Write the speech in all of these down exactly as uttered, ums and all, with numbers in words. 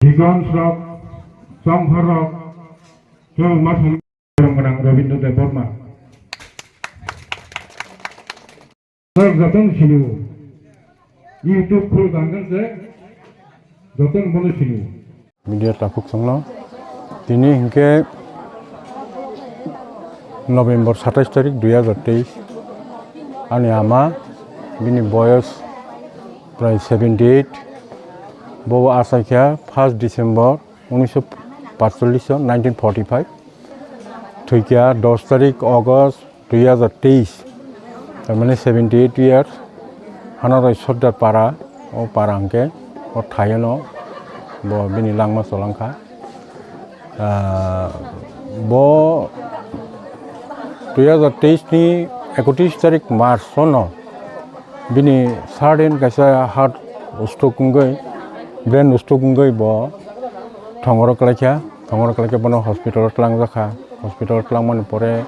Digon rok, chongkhor rok, chwng ma thang rong gwnang Robindra Debbarma. Norok jotono sini o. YouTube khuluk ang khe se jotono bono sini o. Media takhuk chwngno. Tini hinkhe November satais tarik dui hazar teis. Ani ama, bini boyos prai seventy eight. Bo achaikha first December unisho patchollish, nineteen forty five. Thwikha dos tarik August dui hazar teis, tamani seventy eight years, Hanarai Sordar para, o para hwnkhe o thaiyano bo bini langma cholangkha. Ah, bo dui hazar teis ni ekotris tarik March ono bini sudden kaisa heart stroke wngwi, brain stroke wngwi bo thongoro kwlaikha, thongoro kwlaikhe bono hospital o twlangjakha. Hospital twlangmani pore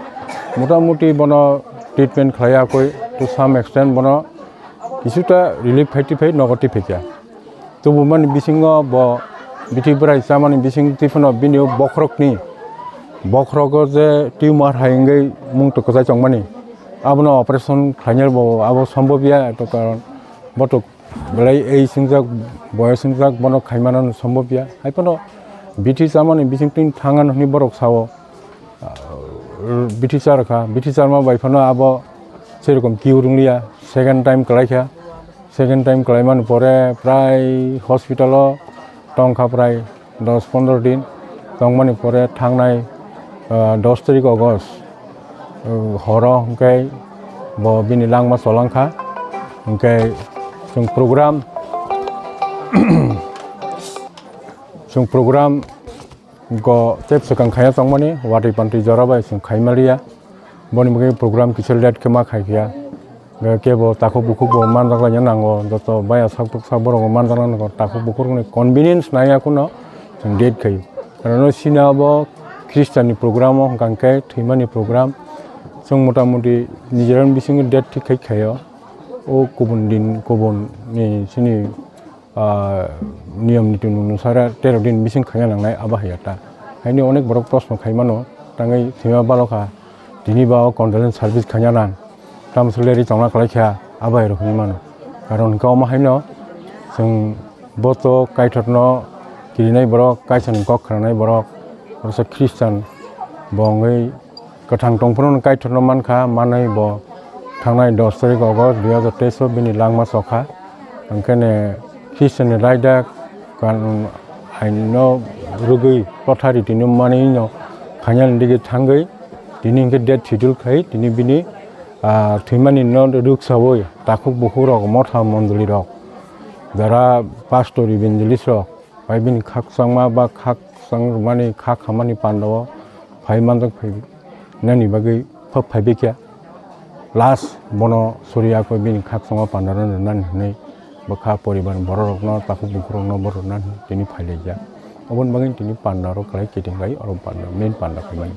motamuti bono treatment khlaiya koi, to some extent bono kisuta relief phaiti phai nogo twi phaikha. Tubumani bisingo bo bithi bwrai chamani bising twi phano bini bokhorokni, bokhorogo je tumor hai wngwi mungto kwchai chongmani, abono operation khlainai bo abo sombobya, to karon boto belai ei singjak, boyos singjak, bono khaimano sombobya. Hai phano bithi chamani bising twi thangano hwnwi borok sao. Ah, bithi charkha, bithi charma bai phano abo serokom kiu rwngya, second time kwlaikha. Second time kwlaimani pore prai hospital o tongkha prai dos pondro din. Tongmani pore thangnai, ah, dos tarik August, ah, horo hwnkhe bo bini langma cholangkha. Hwnkhe chwng program, chwng program go tep swkang khaiya tongmani, watwi pantwi jora bai chwng khaimaliya. Boni bagwi program kisa late khe ma khai phiya. Kebo takhuk bukhuk bo manjak laina nango, joto baya sak sak borok bo manjak nango, takhuk bukhuk ni convenience naiya kuno chwng date khai. Karon sini abo Christian ni program o hwnkha khe thwimani program. Chwng motamuti nijera ni bisingo date thik khai khaio. O kubun din kubun ni sini ah, niyom niti onusare tero din bising khaina nangnai abo hai ta. Haini onek borok proshno khaimano, tangwi thwima balokha, tini ba o condolence service khaina nang, tamo se leri chongna kwlaikha, abo hai rok hinwi mano. Karon hwnkhe omo haino chwng boto kaithorno kirinai borok, kaisani kok khwnanai borok, oro se Christian bo wngwi kwthang tongphuru kaithorno mankha, manwi bo thangnai dos tarik August dui hazar teis o bini langma chokha. Hwnkhe ne Christian ni raida kan aino rwgwi kothari tini manwi no khainani digi thangwi tini hwnkhe date schedule khai tini bini, ah, thwimani no rwksawi takhuk bukhuk rok motha mondoli rok jara pastor evangelist rok bai bini khakchangma ba khakchang rwmani kha khamani panda o phai manjak phai nani bagwi phap phai bikya. Last bono suri ako bini khakchangma panda rwna nani hinwi bwkha poribar borok rokno takhuk bukhuk rokno borok nani tini phai laikya. Oboni bagwi tini panda rok kwlai kiting bai oro panda main panda khaimani.